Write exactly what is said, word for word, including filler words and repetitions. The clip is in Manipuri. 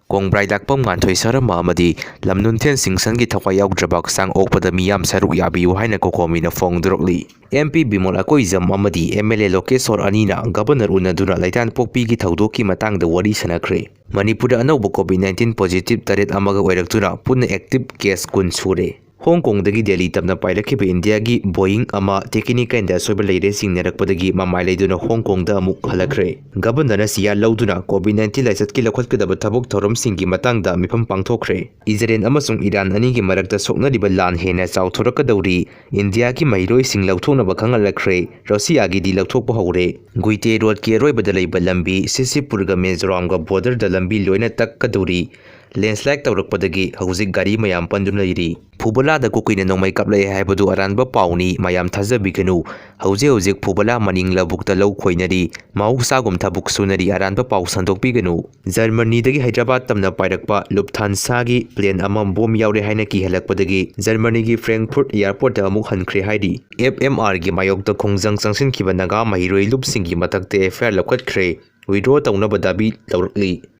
ꯀꯣꯡꯕ꯭ꯔꯥꯏ ꯂꯥꯛꯄꯝ ꯉꯥꯟꯊꯣꯏ ꯁꯔꯃ ꯑꯃꯗꯤ ꯂꯝꯅꯨꯟꯊꯦꯟ ꯁꯤꯡꯁꯟꯒꯤ ꯊꯋꯥꯏ ꯌꯥꯎꯗ꯭ꯔꯕ ꯍꯛꯆꯥꯡ ꯑꯣꯛꯄꯗ ꯃꯤꯌꯥꯝ ꯁꯔꯨꯛ ꯌꯥꯕꯤꯌꯨ ꯍꯥꯏꯅ ꯀꯣꯀꯣꯃꯤꯅ ꯐꯣꯡꯗꯣꯔꯛꯂꯤ꯫ ꯑꯦꯝ ꯄꯤ ꯕꯤꯃꯣꯜ ꯑꯀꯣꯏꯖꯝ ꯑꯃꯗꯤ ꯑꯦꯝ ꯑꯦꯜ ꯑꯦ ꯂꯣꯀꯦꯁꯣꯔ ꯑꯅꯤꯅ ꯒꯕꯔꯅꯔ ꯎꯅꯗꯨꯅ ꯂꯩꯇꯥꯟꯄꯣꯛꯄꯤꯒꯤ ꯊꯧꯗꯣꯛꯀꯤ ꯃꯇꯥꯡꯗ ꯋꯥꯔꯤ ꯁꯥꯟꯅꯈ꯭ꯔꯦ꯫ ꯃꯅꯤꯄꯨꯔꯗ ꯑꯅꯧꯕ ꯀꯣꯚꯤꯗ ꯅꯥꯏꯟꯇꯤꯟ ꯄꯣꯖꯤꯇꯤꯚ ꯇꯔꯦꯠ ꯑꯃꯒ ꯑꯣꯏꯔꯛꯇꯨꯅ ꯄꯨꯟꯅ ꯑꯦꯛꯇꯤꯚ ꯀꯦꯁ ꯀꯨꯟ ꯁꯨꯔꯦ꯫ ꯍꯣꯡ ꯀꯣꯡꯗꯒꯤ ꯗꯦꯜꯂꯤ ꯇꯝꯅ ꯄꯥꯏꯔꯛꯈꯤꯕ ꯏꯟꯗꯤꯌꯥꯒꯤ ꯕꯣꯌꯤꯡ ꯑꯃ ꯇꯦꯛꯅꯤꯀꯦꯜꯗ ꯑꯁꯣꯏꯕ ꯂꯩꯔꯦ ꯆꯤꯡꯅꯔꯛꯄꯗꯒꯤ ꯃꯃꯥꯏ ꯂꯩꯗꯨꯅ ꯍꯣꯡ ꯀꯣꯡꯗ ꯑꯃꯨꯛ ꯍꯜꯂꯛꯈ꯭ꯔꯦ꯫ ꯒꯕꯔꯅꯔꯅ ꯁꯤꯌꯥ ꯂꯧꯗꯨꯅ ꯀꯣꯚꯤꯗ ꯅꯥꯏꯟꯇꯤꯟ ꯂꯥꯏꯆꯠꯀꯤ ꯂꯧꯈꯠꯀꯗꯕ ꯊꯕꯛ ꯊꯧꯔꯝꯁꯤꯡꯒꯤ ꯃꯇꯥꯡꯗ ꯃꯤꯐꯝ ꯄꯥꯡꯊꯣꯛꯈ꯭ꯔꯦ꯫ ꯏꯖꯔꯦꯜ ꯑꯃꯁꯨꯡ ꯏꯔꯥꯟ ꯑꯅꯤꯒꯤ ꯃꯔꯛꯇ ꯁꯣꯛꯅꯔꯤꯕ ꯂꯥꯟ ꯍꯦꯟꯅ ꯆꯥꯎꯊꯣꯔꯛꯀꯗꯧꯔꯤ꯫ ꯏꯟꯗꯤꯌꯥꯒꯤ ꯃꯍꯩꯔꯣꯏꯁꯤꯡ ꯂꯧꯊꯣꯛꯅꯕ ꯈꯪꯍꯜꯂꯛꯈ꯭ꯔꯦ꯫ ꯔꯁꯤꯌꯥꯒꯤꯗꯤ ꯂꯧꯊꯣꯛꯄ ꯍꯧꯔꯦ꯫ ꯒꯨꯏꯇꯦ ꯔꯣꯗꯀꯤ ꯑꯔꯣꯏꯕꯗ ꯂꯩꯕ ꯂꯝꯕꯤ ꯁꯤꯁꯤꯄꯨꯔꯒ ꯃꯤꯖꯣꯔꯥꯝꯒ ꯕꯣꯔꯗꯔꯗ ꯂꯝꯕꯤ ꯂꯣꯏꯅ ꯇꯛꯀꯗꯧꯔꯤ꯫ ꯂꯦꯟꯁꯂꯥꯏꯗ ꯇꯧꯔꯛꯄꯗꯒꯤ ꯍꯧꯖꯤꯛ ꯒꯥꯔꯤ ꯃꯌꯥꯝ ꯄꯟꯗꯨꯅ ꯂꯩꯔꯤ꯫ ꯐꯨꯕꯂꯥꯗ ꯀꯨꯀꯤꯅ ꯅꯣꯡꯃꯩ ꯀꯥꯞꯂꯛꯑꯦ ꯍꯥꯏꯕꯗꯨ ꯑꯔꯥꯟꯕ ꯄꯥꯎꯅꯤ, ꯃꯌꯥꯝ ꯊꯥꯖꯕꯤꯒꯅꯨ꯫ ꯍꯧꯖꯤꯛ ꯍꯧꯖꯤꯛ ꯐꯨꯕꯂꯥ ꯃꯅꯤꯡ ꯂꯧꯕꯨꯛꯇ ꯂꯧ ꯈꯣꯏꯅꯔꯤ꯫ ꯃꯍꯧꯁꯥꯒꯨꯝ ꯊꯕꯛ ꯁꯨꯅꯔꯤ, ꯑꯔꯥꯟꯕ ꯄꯥꯎ ꯁꯟꯗꯣꯛꯄꯤꯒꯅꯨ꯫ ꯖꯔꯃꯅꯤꯗꯒꯤ ꯍꯥꯏꯗ꯭ꯔꯕꯥꯗ ꯇꯝꯅ ꯄꯥꯏꯔꯛꯄ ꯂꯨꯞꯊꯥꯟꯁꯥꯒꯤ ꯄ꯭ꯂꯦꯟ ꯑꯃ ꯕꯣꯝ ꯌꯥꯎꯔꯦ ꯍꯥꯏꯅ ꯀꯤꯍꯜꯂꯛꯄꯗꯒꯤ ꯖꯔꯃꯅꯤꯒꯤ ꯐ꯭ꯔꯦꯡꯛꯐꯨꯔꯠ ꯑꯦꯌꯔꯄꯣꯔꯠꯇ ꯑꯃꯨꯛ ꯍꯟꯈ꯭ꯔꯦ ꯍꯥꯏꯔꯤ꯫ ꯑꯦꯐ ꯑꯦꯝ ꯑꯥꯔꯒꯤ ꯃꯥꯌꯣꯛꯇ ꯈꯣꯡꯖꯪ ꯆꯪꯁꯤꯟꯈꯤꯕ ꯅꯥꯒꯥ ꯃꯍꯩꯔꯣꯏ ꯂꯨꯞꯁꯤꯡꯒꯤ ꯃꯊꯛꯇ ꯑꯦꯐ ꯑꯥꯏ ꯑꯥꯔ ꯂꯧꯈꯠꯈ꯭ꯔꯦ꯫ ꯋꯤꯗ꯭ꯔꯣ ꯇꯧꯅꯕ ꯗꯥꯕꯤ ꯂꯧꯔꯛꯂꯤ꯫